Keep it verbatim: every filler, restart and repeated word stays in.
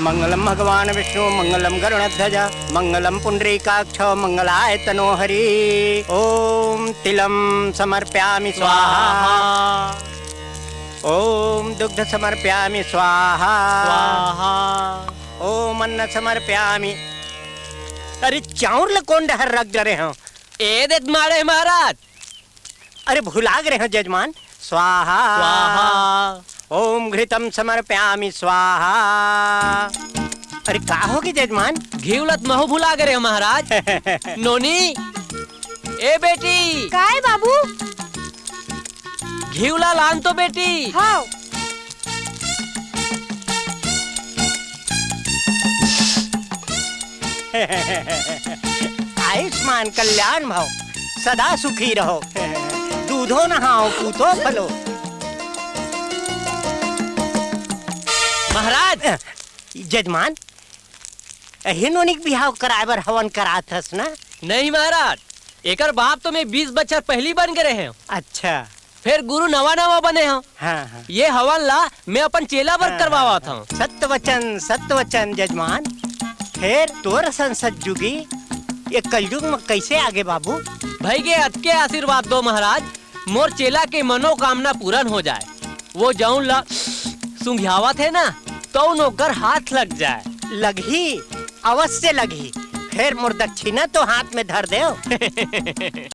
मंगलम भगवान विष्णु मंगलम गरुणध्वज मंगलम पुंडरीकाक्ष मंगलाय तनो हरि। ओम तिलम समर्प्यामि स्वाहा। स्वाहा। ओम दुग्ध समर्प्यामि स्वाहा। स्वाहा। ओम अन्न समर्प्यामि। अरे चाउर ल कोन डहर रख डरे हव? ए देत मारे महाराज। अरे भुला गे रहे हव जजमान। स्वाहा। स्वाहा। ओम घृतम समर्प्यामि स्वाहा। अरे का होगे जजमान? घीव लत महू भुला गे रहे हव महाराज। नोनी, ए बेटी। काय बाबू? घीव ला लान तो बेटी। हाँ। आयुष्मान कल्याण भव, सदा सुखी रहो। दूधो नहाओ, पूतो फलो। महाराज। जजमान, एही नोनी के बिहाव कराए बर हवन करात हस ना? नहीं महाराज, एकर बाप तो मैं बीस बछर पहिली बन गे रहे हंव। अच्छा। फेर गुरु नवा नवा बने हंव। हाँ, हाँ। ये हवन ला मैं अपन चेला बर हाँ, करवावत हाँ, हंव। सत्य वचन, सत्य वचन जजमान। फेर तोर असन सतजुगी ये कलयुग म कइसे आगे बाबू? भई गे अतके आशीर्वाद दो महाराज, मोर चेला के मनोकामना पूरन हो जाए। वो जऊन ला सुंघियावत हे ना, तऊन ओकर हाथ लग जाए। लगही, अवश्य लगही। फेर मोर दक्षिणा तो हाथ में धर देव।